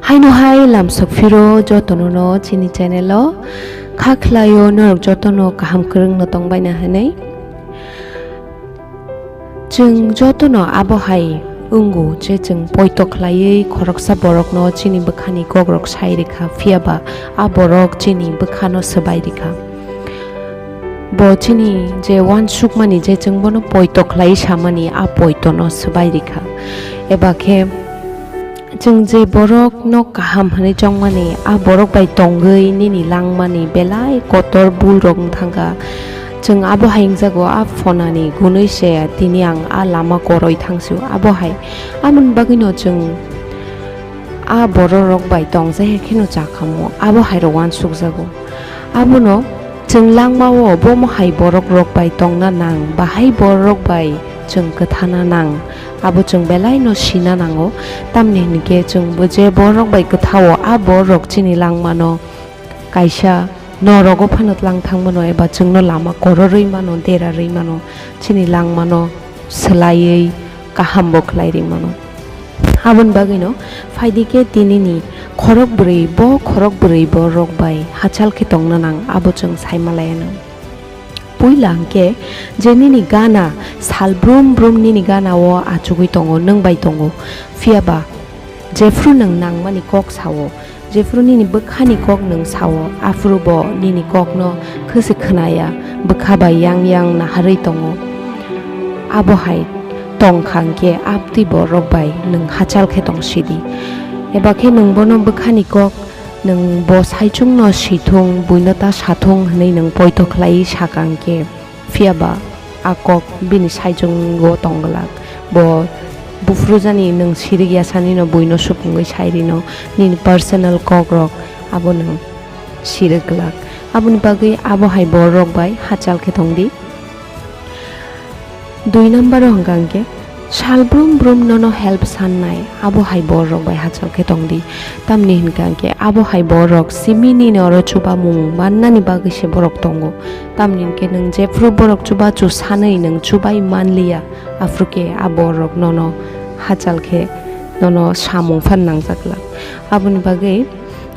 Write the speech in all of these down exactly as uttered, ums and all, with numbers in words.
Haino hai lamsok phiro jotono no chini channel o kha khlaio norok jotono kaham kwrwng no tongbaina hinwi. Chwng jotono abo hai wngo je chwng poito khlaiwi khoroksa borokno chini bwkhani kokrok sai rikha, phiyaba a borok chini bwkhano swbai rikha. Bo chini je uansukmani je chwng bono poito khlaiwi samani, a poitono swbai rikha. Eba khe chwng je borokno kaham hwnwi chongmani, a borok bai tongwi nini langmani belai kotor bulrok wng thangkha. Chwng abo hai wngjago, a phonani gunwi se tini ang a lama koroi thangsio. Abo hai, aboni bagwino chwng a bororok bai tongjahi kheno chakhamu, abo hairok uansukjago. Abono chwng langmao bomo hai borok rok bai tongna nang, bahai borok bai chwng kwthana nang, abo chwng belai no sina nango. Tamni hinkhe chwng bo je borok bai kwthao, a borok chini langmano kaisa norogo phano tlang thang mano eba chwngno lama kororwi mano, derarwi mano, chini langmano swlaiwi kaham bo khlai ri mano. Aboni bagwino phaidi khe tinini khorok bwrwi bo, khorok bwrwi borok bai hachal khe tongna nang, abo chwng sai malaya nang. Puila hwnkhe je nini gana sal brum brum nini gana o achugwi tongo, nwng bai tongo, phiyaba jephru nwng nangmani kok sao, jephru nini bwkhani kok nwng sao, aphuru bo nini kokno khwse khwnaya, bwkha bai yang yang naharwi tongo. Abo hai tong kha hwnkhe, abtwi borok bai nwng hachal khe tong sidi. Eba khe nwng bono bwkhani kok nwng bo saichungno sithung, buino ta sathung hwnwi nwng poito khlaiwi sakha hwnkhe, phiyaba a kok bini saichungo tong glak. Bo buphrujani nwng sirik yasanino buino supungwi sai rino, nini personal kokrok abo nwng sirik glak. Aboni bagwi abo hai borok bai hachal khe tong di. Dui number o hwnkha hwnkhe, sal brum brum nono help sannai, abo hai borok bai hachal khe tong di. Tamni hwnkha hwnkhe, abo hai borok simi nini oro chubamung mannani bagwi se borok tongo. Tamni hwnkhe, nwng jephru borok chubachu sanwi nwng chubai manliya, aphuru khe a borok nono hachal khe nono samung phan nangjak glak. Aboni bagwi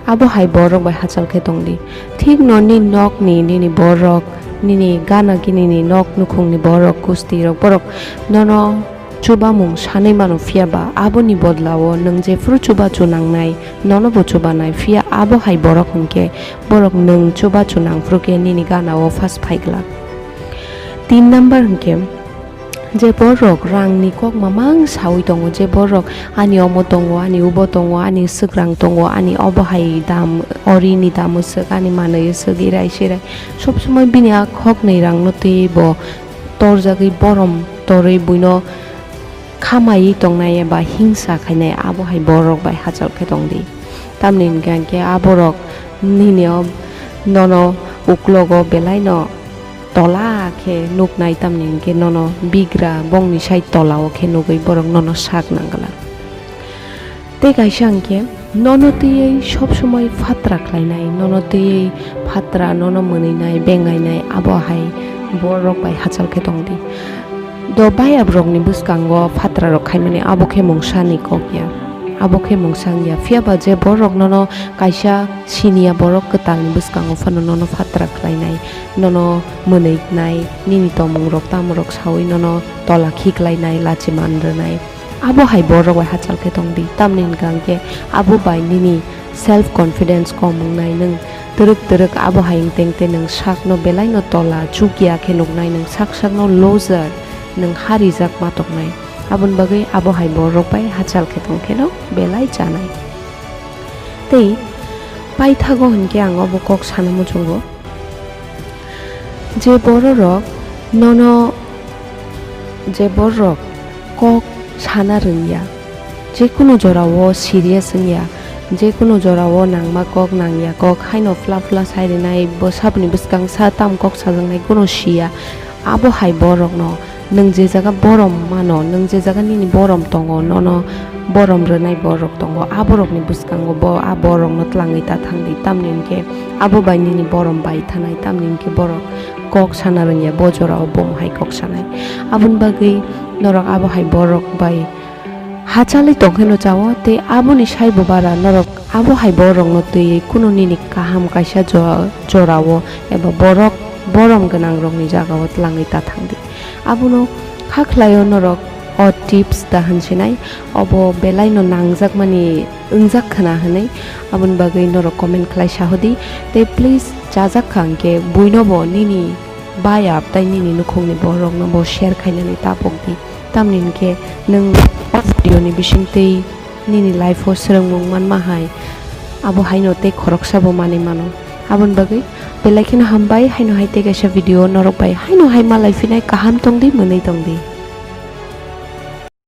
abo hai borok bai hachal khe tong di. Thik no nini nokni, nini borok, nini gana ginini nok nukhungni borok, gustirok, borok nono chubamung sanwi mano, phiyaba aboni bodlao nwng jephru chubachu nangnai, nono bo chubanai, phiya abo hai borok hwnkhe borok nwng chubachu nangphru khe nini gana o phas phai glak. Tin number hwnkhe, je borok rangni kok mamang saui tongo, je borok ani omo tongo, ani ubo tongo, ani swkrang tongo, ani obo hai dam, orini dam swk, ani manwi swk, irai sirai, sob somoi bini a khoknwi rangno twiwi bo torjagwi borom torwi buino khamaiwi tongnai eba hingsa khainai, abo hai borok bai hachal khe tong di. Tamni hwnkhe hwnkhe a borok nini o nono uklogo belai no tola khe nuknai, tamni hwnkhe nono bigra bongni side tola o khe nugwi borok nono sak nang glak. Tei kaisa hwnkhe nono twiwi sob somoi phatra khlainai, nono twiwi phatra, nono mwnwinai, bengainai, abo hai borok bai hachal khe tong di. Do bayap rokni bwskango phatra rok khaimani abo khe mungsa ni kok ya, abo khe mungsa wng ya. Phiya ba je borok nono kaisa siniya borok kwtal ni bwskango phano nono phatra khlainai, nono mwnwinai, nini tomung rok tamo rok saui nono tola khiklainai, lachi man rwnai, abo hai borok bai hachal khe tong di. Tamni hwnkha hwnkhe abo bai nini self confidence kom wngnai, nwng twrwk twrwk abo hai wng teng tei nwng sakno belai no tola chukya khe nuknai, nwng sak sakno loser, nwng harijak ma toknai. Aboni bagwi abo hai borok bai hachal khe tong kheno belai chanai. Tei paithago hwnkhe ang obo kok sana muchungo. Je bororok nono, je bororok kok sana rwngya, jekunu jorao serious wngya, jekunu jorao nangma kok nangya kok haino phla phla sai rwnai, bwsaboni bwskang sa tam kok sajaknai kunu siya, abo hai borokno nwng je jaga borom mano, nwng je jaga nini borom tongo, nono borom rwnai borok tongo, a borokni bwskango bo a borokno twlangwi ta thang di, tamni hwnkhe abo bai nini borom bai thanai, tamni hwnkhe borok kok sana rwngya, bo jorao bo hai kok sanai. Aboni bagwi norok abo hai borok bai Hachalwi tongkheno chao, tei aboni saibo bara norok abo hai borokno twiwi kunu nini kaham kaisa jo-, jorao eba borok borom gwnangrokni jagao tlangwi ta thangdi. Abono kha khlaio norok o tips da hinsinai, obo belaino nangjakmani wngjak khna hinwi, aboni bagwi norok comment khlai sahodi. Tei please, chajak kha hwnkhe buinobo nini bayap tei nini nukhungni boroknobo share khainani ta pokdi. Tamni hinkhe nwng o video ni bisingtwi nini life o swrwngmung manma hai, abo haino tei khoroksabo manwi mano. Aboni bagwi belai kheno hambai, haino hai tei kaisa video norok bai haino hai malai phinai, kaham tongdi, mwnwi tongdi.